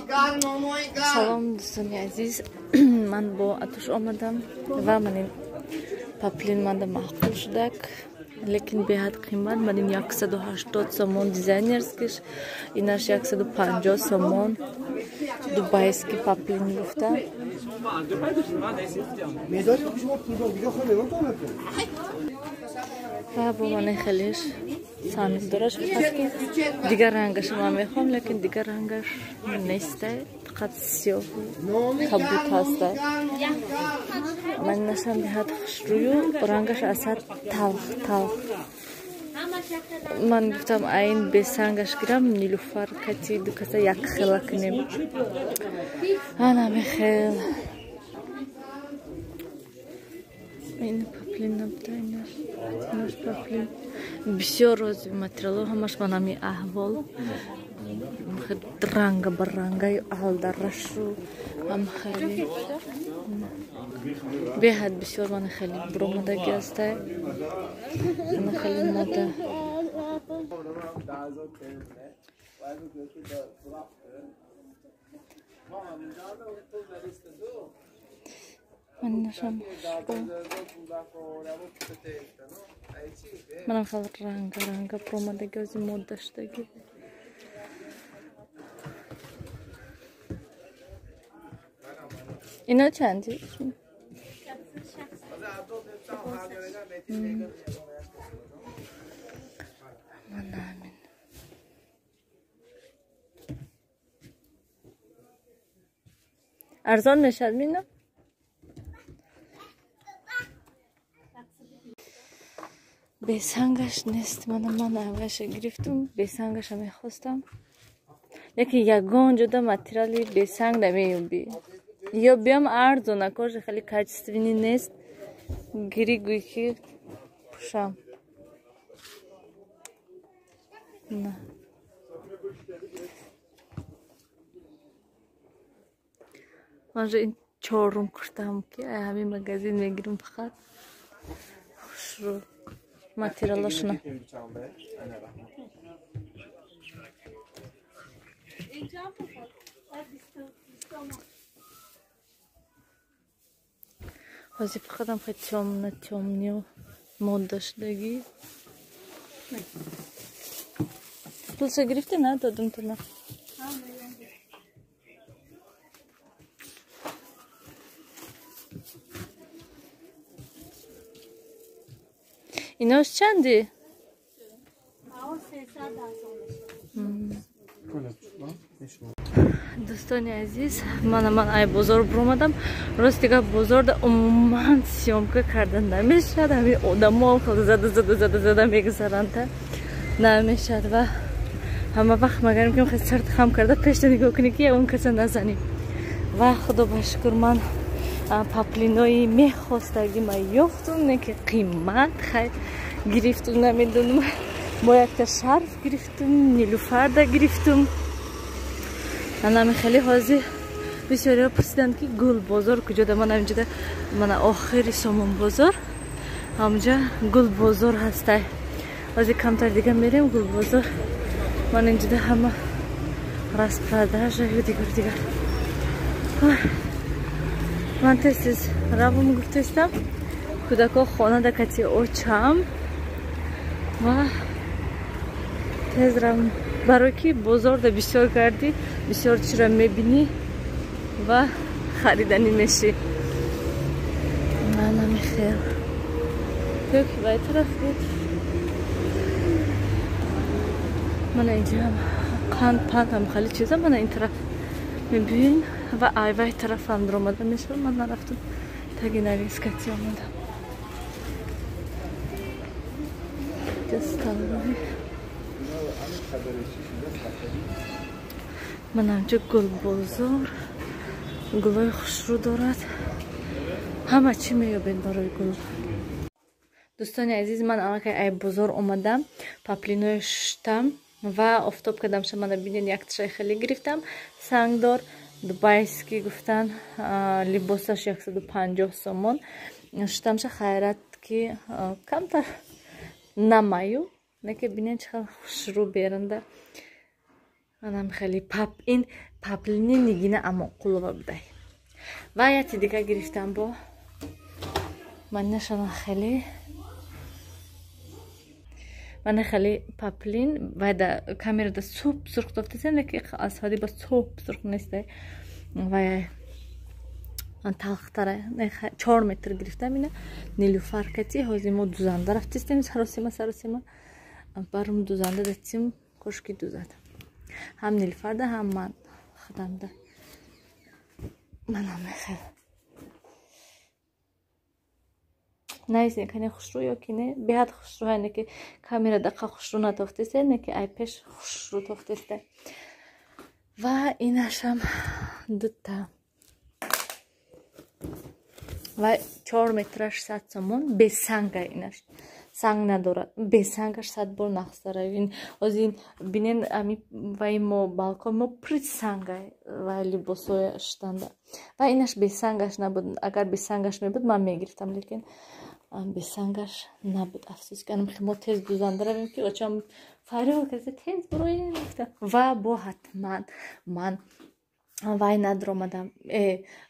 Салом, дӯстони азиз, ман бо Атуш омадам ва ман ин паплин манда маъқул шудак, лекин беҳад қимат. Ман ин 180 сомон дизайнерский ш, инаш 150 сомон, дубайский паплин гуфта. Ва бо мани хелеш санг дораш, фақат ки дигар рангаша ман мехоҳам, лекин дигар рангаш неста, фақат сиёҳу кабуд ҳаста. Ман нашам беҳад хушрӯю, рангаш асад талх талх. Ман гуфтам, айн бесангаш гирам, Нилуфар кати дукаса як хела кунем. Ана мехел ин паплин набуда, инаш паплин бисёр рози материало ҳамаш манами аҳвол, ранга ба рангаю алдарашу ҳам хеле беҳад бисёр мана хеле буромадаги ҳастай, ана хеле мода. Манашам манам хел ранга ранга буромадаги, ози мода шудаги. Ино чанди? Манамин. Арзон мешад мино? Бесангаш нест. Мана ман аваша гирифтум, бесангаша мехостам. Лекин ягон ҷода материали бесанг намеёбӣ. Ё биям арзона, кожа хеле качественный нест. Гири гӯй ки пӯшам. На. Манжа ин чорум куртам ки ҳамин магазин мегирам, фақат хушрӯ материалошона. Ҳозир фақатам хеле тёмно тёмный мода шудагӣ. Пулша гирифте, на додум туна. Инош чанди? Дӯстони азиз, мана ман ай бозор буромадам. Рости гап, бозорда умуман съёмка карда намешавад. Ҳамин одамо зада зада зада зада мегузаранд, намешавад. Ва ҳама вақт магарим ки хел сарт хам карда пешта нигоҳ кунӣ, ки ягон каса назанем. Ва худо ба шукр, ман паплинои мехостаги ма ёфтум, не ки қимат, хай гирифтум, намедонам. Бо якта шарф гирифтум, Нилуфарда гирифтум. Анами хеле ҳозир бисёриҳо пурсиданд, ки Гулбозор куҷода. Ман ҳаминҷода, мана охири Сомонбозор, ҳамҷа Гулбозор ҳастай. Ҳозир камтар дига мерем Гулбозор. Ман инҷода ҳама распродажа ю дигар дигар. Ман тез тез равом гуфтестам, кӯдако хона да кати очам ва тез равом, барои ки бозорда бисёр гардӣ, бисёр чиро мебинӣ ва хариданӣ мешӣ. Манамихел ки вай тараф буд. Мана инҷа қанд панд ҳам хеле чиза, мана ин тараф мебинӣ ва ай вай тарафам даромада мешавад. Ман нарафтам, таги навискати омадам. Столовый. Манамҷа Гулбозор, гулои хушрӯ дорад, ҳама чӣ меёбед барои гул. Дӯстони азиз, ман аллакай ай бозор омадам, паплинои шуштам ва офтоб кардам. Ша мана бинед, якташай хеле гирифтам, сангдор дубайский гуфтан, либосаш 150 сомон. Шуштамша, хайрат ки камтар намаю, неки бинед, чӣ хушрӯ беранда. Манам хеле пап ин паплини Нигина Амонқулова будай. Ва яти дига гирифтам бо манашана хеле мана хеле паплин вай да камерада суп сурх тофтесем, леки аз ҳоди ба суп сурх нестай. Вай талхтара 4 метр гирифтам ина нилуфар кати. Ҳозир мо дузанда рафтистем, саросима саросима барум дузанда датсим, кошки дузад. Ҳам нилуфарда, ҳам ман худамда. Манам мехел. Нависен кане хушрӯ ё ки не? Беҳад хушрӯ ҳайне ки камера дақа хушрӯ натофтесте, не ки ай пеш хушрӯ тофтесте. Ва инашам дута. Ва 4 метраш 100 сомон, бесанга инаш. Санг надорад. Бесангаш 100 бор нақстара. Ин озин бинен ами вай мо балкон мо пури санга ва либосоя штанда. Ва инаш бесангаш набуд. Агар бесангаш мебуд, ман мегирифтам, лекин бесангаш набуд. Афсӯс ки анам мо тез дузанда равем ки очам фарёд карда тез буроем гуфта. Ва бо ҳатман ман вай надромадам,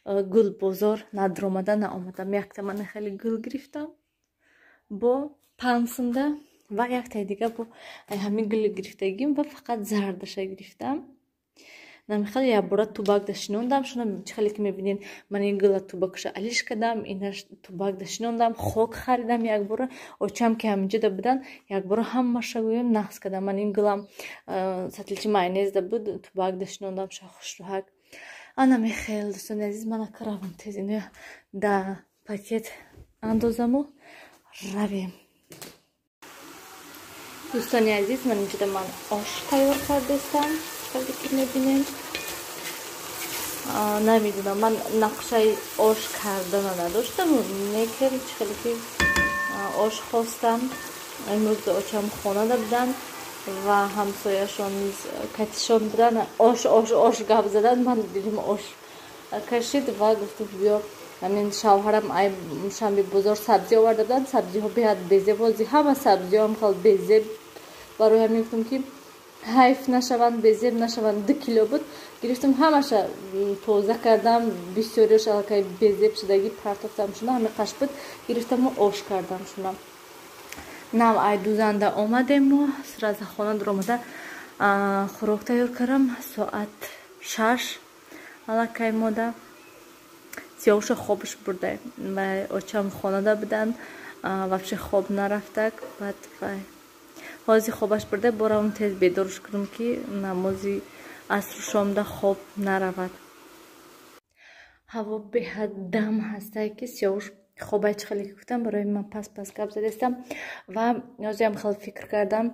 гулбозор надромада наомадам. Якта ман хеле гул гирифтам бо пансунда ва яктаи дига бо ҳамин гули гирифтагим ва фақат зардаша гирифтам. Намехел якбора тубак да шинондам, шуна чӣ хеле ки мебинед, ман ин гула тубакша алиш кардам, инаш тубак да шинондам, хок харидам якбора. Очам ки ҳаминҷода будан, якбора ҳамаша гӯям нақс кардам. Ман ин гулам сатличи майонез да буд, тубак да шинондам, ша хушрӯҳак. Ана мехел, дӯстони азиз, ман ака равам тез ино да пакет андозаму равем. Дӯстони азиз, ман инҷода ман ош тайёр кардастам. Хеле ки мебинем. Намедонам, ман нақшаи ош кардана надоштам, лекин чӣ хеле ки ош хостам. Имрӯз очам хонада буданд ва ҳамсояшон низ катишон буданд. Ош ош ош гап задан, ман дилим ош кашид ва гуфтам биё ҳамин шавҳарам ай шанбе бозор сабзӣ оварда буданд. Сабзиҳо беҳад безеб, ҳозир ҳама сабзиҳоам хел безеб. Барои ҳамин гуфтам ки ҳайф нашаванд, безеб нашаванд. 2 кило буд, гирифтам, ҳамаша тоза кардам, бисёриаш аллакай безеб шудагӣ партофтам шуна, ҳамин қаш буд, гирифтаму ош кардам шуна. Нам ай дузанда омадему, сразу хона дуромада хӯрок тайёр кардам. Соат 6 аллакай мода. Сиёвуша хобаш бурда, ва очам хонада буданд, вообще хоб нарафтак. Баъд вай ҳозир хобаш бурда, боравам тез бедорш кунам ки намози асру шомда хоб наравад. Ҳаво беҳад дам ҳастае ки сиёвуш хобай чӣ хеле ки гуфтам, барои ман пас пас гап задастам. Ва ҳозирам хеле фикр кардам,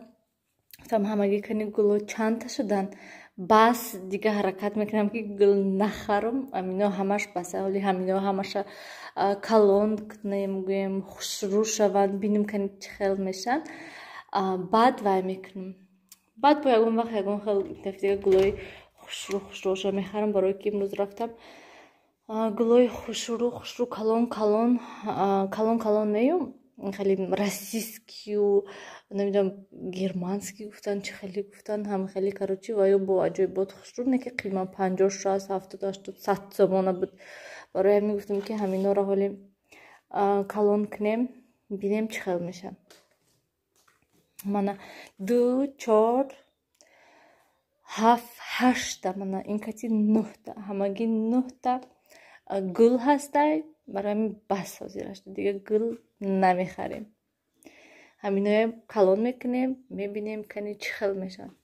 гуфтам ҳамагӣ кани гуло чандта шуданд, бас дига ҳаракат мекунам ки гул нахарам. Амино ҳамаш бас, ҳоли ҳамино ҳамаша калон кунем, гӯем хушрӯ шаванд, бинем кани чӣ хел мешаванд. Баъд вай мекунам. Баъд бо ягон вақт ягон хел дига гулои хушрӯ хушрӯша мехарам, барое ки имрӯз рафтам гулои хушрӯ хушрӯ калон калон калон калон нею хеле российскию намедонам германский гуфтан, чӣ хеле гуфтан, ҳам хеле короче ва ё бо аҷоибот хушрӯ, не ки қимат 50, 60, 70, 80, 100 сомона буд. Барои ҳамин гуфтам ки ҳаминора ҳоли калон кунем, бинем чӣ хел мешавад. Мана 2, 4, 7, 8, мана ин кати 9та, ҳамагӣ 9та гул ҳастай. Барои ҳамин бас ҳозираш дига гул намехарем. Ҳаминоя калон мекунем, мебинем кани чӣ хел мешавад.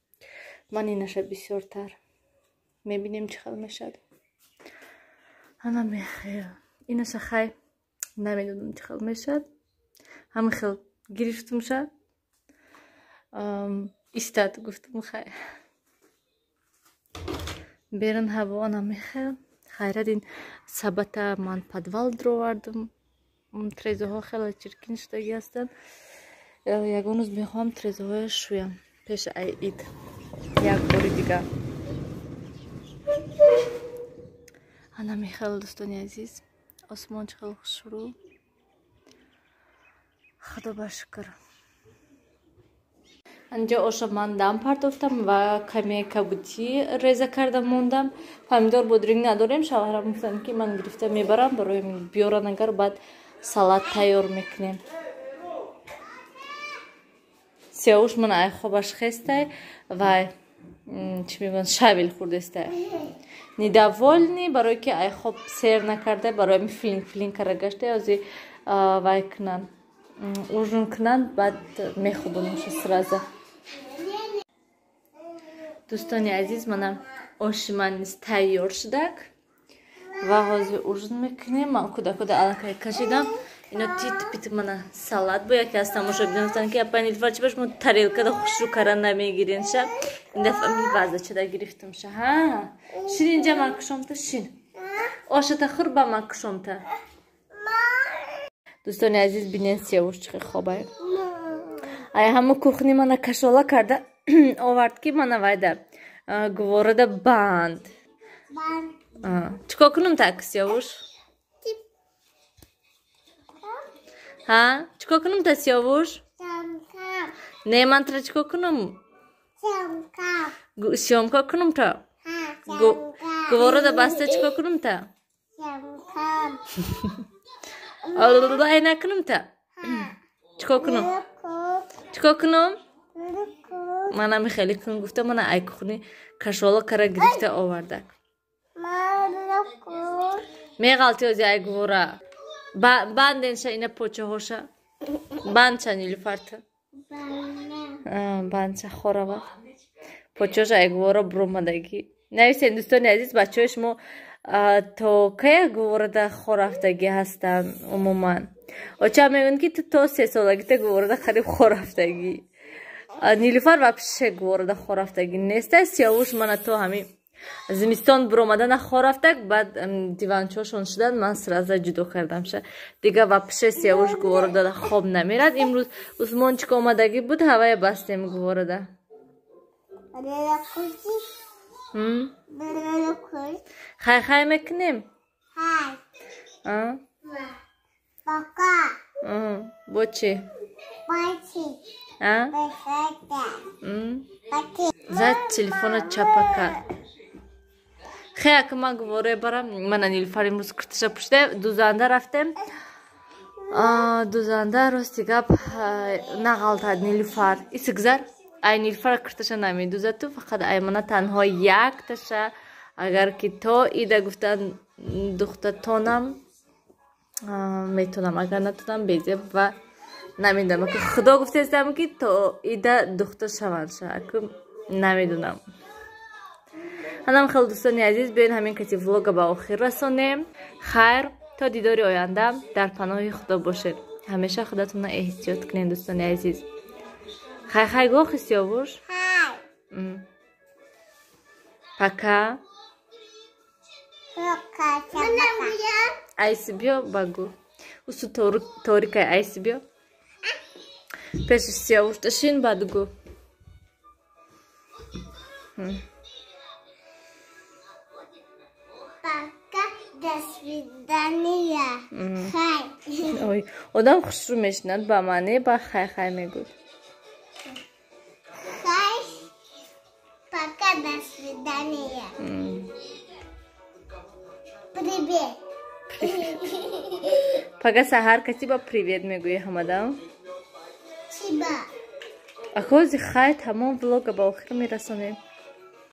Ман инаша бисёртар мебинем чӣ хел мешавад. Ана мехел инаша хай намедонам чӣ хел мешавад. Ҳамин хел гирифтумша истад, гуфтум хай. Берун ҳаво ана мехел. Хайрат ин сабата ман подвал дуровардам. Трезоҳо хеле чиркин шудагӣ ҳастанд. Ягон рӯз мехоҳам трезоҳоя шӯям пеш ай ид як бори дига. Ана мехел, дӯстони азиз, осмон чӣ хел хушрӯ. Худо ба шукр. Анҷо оша ман дам партофтам ва каме кабутӣ реза карда мондам. Помидор, бодринг надорем. Шавҳарам гуфтанд, ки ман гирифта мебарам, барои биёран, агар баъд салат тайёр мекунем. Сиёвуш ман ай хобаш хестай ва чӣ мегӯянд, щавель хӯрдестай. Недовольный, барое ки ай хоб сер накарда, барои ами филинг филинг кара гашта. Ози вай кунанд, ужин кунанд, баъд мехӯбонамша сразу. Дӯстони азиз, манам оши ман низ тайёр шудак ва ҳозир ужин мекунем. Ман кӯдакода аллакай кашидам. Ино тит пит мана салат бо яке аз тамошобинон гуфтанд, ки апа Нилуфар, чи ба шумо тарелкада хушрӯ кара намегирен ша. Ин дафъа ми вазачада гирифтам ша. Ҳа, шин, инҷа ман кушомта, шин, ошата хӯр, ба ман кушомта. Дӯстони азиз, бинен, Сиёвуш чӣ хобай. Ай ҳама кухни мана кашола карда овард, ки мана вайда гуворода банд. Чикор кунум так, Сиёвуш? Ҳа, чикор кунум та, Сиёвуш? Не, ман тра чикор кунум? Съёмка кунум та? Гуворода баста чикор кунум та? Ай, накунум та? Чикор кунум, чикор кунум? Манами хеле кун гуфта, мана ай кухни кашола кара гирифта овардак. Меғалти ози ай гувора. Банденша ина почаҳоша бандша, Нилуфарта бандша, хорава почаҳоша ай гувора буромадагӣ. Нависен, дӯстони азиз, бачаҳои шумо то кая гуворода хорафтагӣ ҳастанд умуман? Оча мегӯянд, ки ту то 3 солагита гуворода қариб хорафтагӣ. Нилуфар вообще гуворода хорафтагӣ неста. Сиёвуш мана то ҳамин зимистон буромадана хорафтак, баъд диванчошон шудан, ман сразу ҷудо кардамша. Дига вообще Сиёвуш гуворода хоб намерад. Имрӯз Усмончик омадагӣ буд, ҳавая бастем гуворода. Хай хай мекунем. Бо чӣ зад телефона чапа кард. Хеяк, ман гуворе барам. Мана Нилуфар имрӯз курташа пӯшида. Дузанда рафтем. Дузанда, рости гап, нағалтад Нилуфар. Исгзар, ай Нилуфар курташа намедузад, ту фақат ай мана танҳо якташа. Агар ки то ида гуфтан духта тонам, метонам, агар натонам, безеб ва намедонам. Худо гуфтаистам, ки то ида духта шаванд ша, намедонам. Ҳанам хел, дӯстони азиз, биён ҳамин кати влога ба охир расонем. Хайр, то дидори оянда дар паноҳи Худо бошед. Ҳамеша худатонро эҳтиёт кунед, дӯстони азиз. Хай хай гохи, Сиёвуш. Пока. Айси биё, багу усу торикай, айси биё пеши Сиёвуш ташин, баъд гу. Пока, до свидания. Хай. Ой, одам хушрӯ мешинад ба маъне, ба хай хай мегӯд. Хай. Пока, до свидания. Привет. Пага саҳар каси ба привет мегӯӣ ҳамадам. Чиба? Акози хай, тамом, влога ба охир мерасонем.